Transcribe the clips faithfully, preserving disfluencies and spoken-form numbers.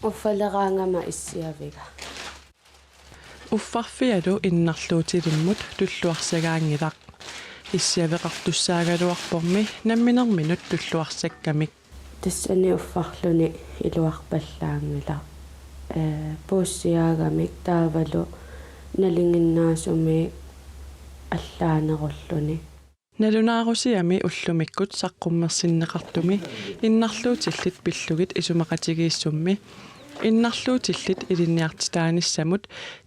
Uffaleraangama issiaviga. Uffarfialu innarluutilimmut tulluarsagaanngilaq. Issiaveqartussaagaluarpormi namminerminut tulluarsakkamik. Tassani uffarluni iluarpallaanngilaq. Ee, puussiaagamik taavalu nalinginnaasumik allaanerulluni. Nalunaarusiami ullumikkut saqqummersinneqartumi innarluutillit pillugit isumaqatigiissummi innarluutillit ilinniartitaanissamut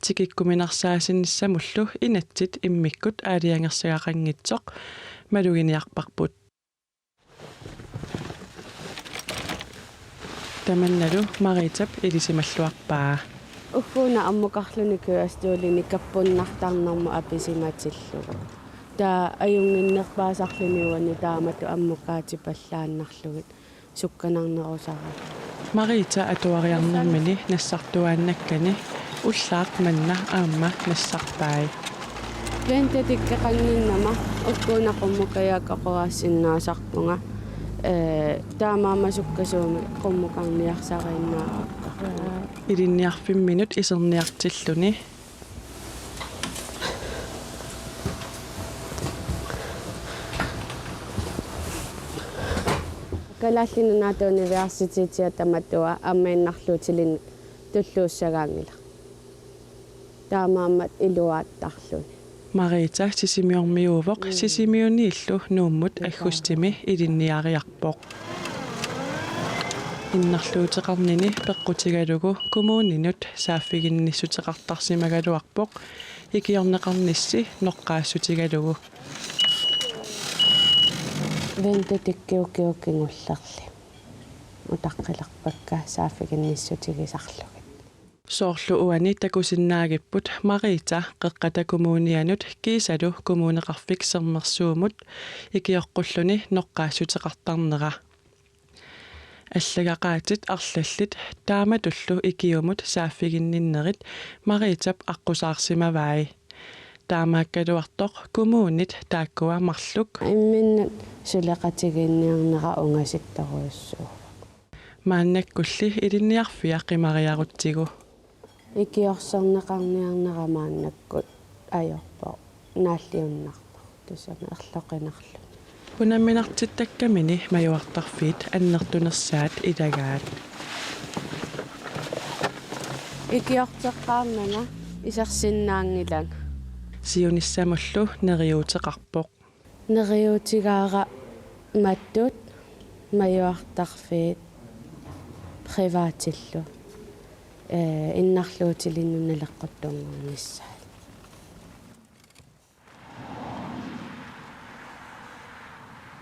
tikikkuminarsaasinnissamullu inatsit immikkut aalajangersagaqanngitsoq maluginiarparput. Tamannalu Maritap ilisimalluarpaa. Ugguuna ammukarluni kørestolini kappunnartarnermut apisimatillugu. Taava ajunnginnerpaasarluni uani taamatut ammukaatipallaannarlugit sukkanarnerusaralugu. Marita atuariarnermini nassartuaannakkani ullaaq manna aamma nassarpai. Ventedækkeqannginnama ugguuna qummukajaakaqoraassinnaasarpunga, ee, taamaammat sukkasuumik qummukarniarsariinnaavakka. Ilinniarfimminut iserniartilluni. Kalaallit Nunaata Universitetia tamatua aamma innarluutilinnut tulluussagaanngilaq. Taamaammat iluaattarluni. Marita Sisimiormiuuvoq, mm, Sisimiuniillu Nuummut aggustimi ilinniariarpoq. Innarluuteqarnini peqqutigalugu kommuninut saaffiginnissuteqartarsimagaluarpoq ikiorneqarnissi noqqaassutigalugu. Ventedækki ukioq kingullerli utaqqilerpakka saaffiginnissutigisarlugit. Soorlu uani takusinnaagipput Marita Qeqqata Kommunianut kiisalu Kommuneqarfik Sermersuumut ikioqqulluni noqqaassuteqartarnera. Allagaqaatit arlallit taamatullu ikiumut saaffiginninnerit Maritap aqqusaarsimavai. Taamaakkaluartoq kommunit taakkua marluk. Imminnut suleqatigiinniarnera ungasittorujussuuvoq. Maannakkulli ilinniarfia qimariarutsigu. Ikiorserneqarniarnera maannakkut ajorpoq naalliunnartoq. Tassami erloqinarluni. Unamminartittakkamini majuartarfiit annertunersaat ilagaat. Ikiorteqqaarnanga isersinnaanngilanga. Siunissamullu neriuuteqarpoq. Neriuutigaara mattut majuartarfiit privatillu, ee, innarluutilinnut naleqquttunngornissaat.